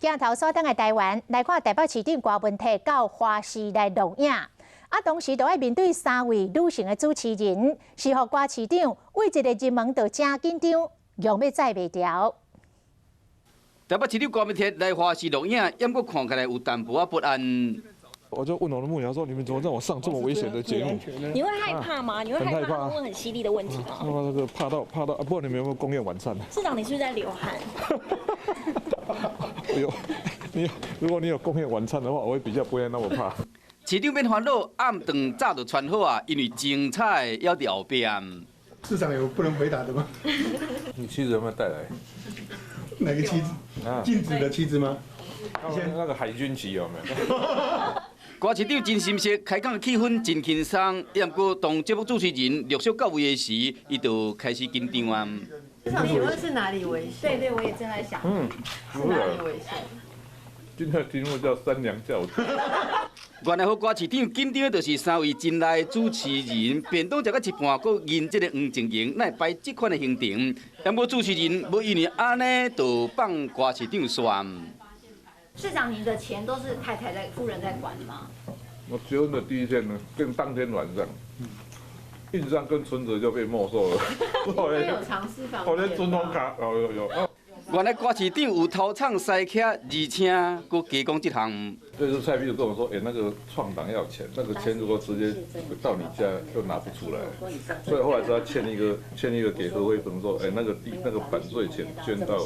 鏡頭鎖轉來台灣，來看台北市長柯文哲到華視來錄影，啊，同時都愛面對三位女性的主持人，是予柯市長對一個入門就誠緊張，用欲載袂牢。台北市長柯文哲來華視錄影，毋過看起來有淡薄仔不安。我就問我的幕僚說：你們怎麼讓我上這麼危險的節目？你會害怕嗎？你會害怕問很犀利的問題嗎？那個怕到怕到，不知道你們有沒有供應晚餐？市長，你是不是在流汗？有，你如果你有供應晚餐的話，我會比較不會那麼怕。市長免煩惱，暗頓早就穿好啊，因為精彩猶佇後邊。市長有不能回答的嗎？你妻子有沒有帶來？哪個妻子？禁止的妻子嗎？那個海軍旗有沒有？柯市長真心實，開講氣氛真輕鬆。毋過當節目主持人陸續到位的時，伊就開始緊張啊。請問是哪裡危險？對對，我也正在想，是哪裡危險？今天的題目叫三娘教子。原來予柯市長緊張的就是三位真來主持人，便當食到一半，閣認這個黃靜瑩，哪會排這款的行程？毋過主持人無因為按呢，就放柯市長煞。市長，您的錢都是太太在夫人在管的嗎？我結婚的第一天呢，跟當天晚上，印章跟存摺就被沒收了。我有藏私房錢。我連存款卡，有有有。原來柯市長有偷藏私卡，而且閣加講這項。就是蔡壁如跟我說，欸，那個創黨要錢，那個錢如果直接到你家就拿不出來，所以後來是他簽一個給何慧芬說，欸，那個地那個版稅錢捐到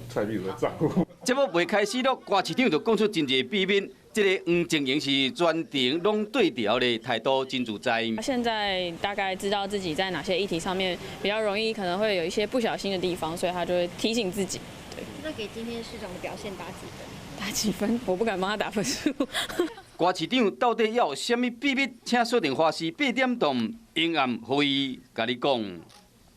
蔡壁如的賬戶。節目未開始咯，柯市長就講出真濟秘密。這個黃靜瑩是全程攏對調的，態度真自在。現在大概知道自己在哪些議題上面比較容易可能會有一些不小心的地方，所以他就會提醒自己。對。那給今天市長的表現打幾分？打幾分？我不敢幫他打分數。柯市長到底猶有啥物秘密？請鎖定華視八點檔，永暗予伊共你講。